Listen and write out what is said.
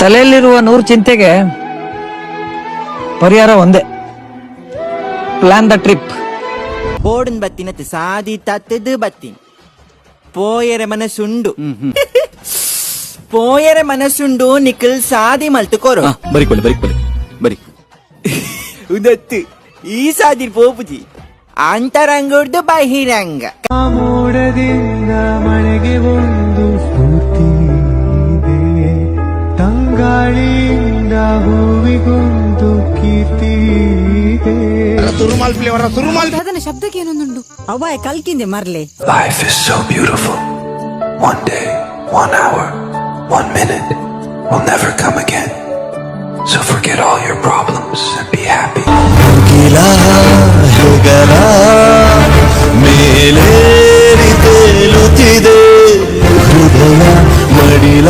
ತಲೆಯಲ್ಲಿರುವ ನೂರು ಚಿಂತೆಗೆ ಪರಿಹಾರ ಒಂದೇ, ಪ್ಲಾನ್ the trip. ಬೋರ್ಡನ್ ಬತ್ತಿನತ್ ಸಾದಿ ತತ್ತದು ಬತ್ತಿನ ಪೋಯರೆ ಮನಸ್ಸುಂಡು, ಪೋಯರೆ ಮನಸ್ಸುಂಡು. ನಿಖಲ್ ಸಾದಿ ಮಲ್ತು ಕೊರು. ಬರಿಕೊಲೆ ಬರಿಕೊಲೆ ಬರಿ. ಉದತ್ತು ಈ ಸಾದಿ ಪೋಪುಜಿ, ಅಂತರಂಗಡ್ದು ಬಹಿರಂಗ. ಮೋಡದಿಂದ ಮಳೆಗೆ ಒಂದು ಸ್ಫೂರ್ತಿ ಇದೆ, ತಂಗಾಳಿಯಿಂದ ಹೂವಿಗೊಂದು ಕೀರ್ತಿ ಇದೆ. ಅವ್ವಾಯ್ ಕಲ್ಕಿಂದೆ ಮರ್ಲೆ. Life is so beautiful. One day, one hour, one minute will never come again. So forget all your problems and be happy. ಮೇಲೇರಿ ತೇಲುತ್ತಿದೆ ಹೃದಯ ಮಡಿಲ.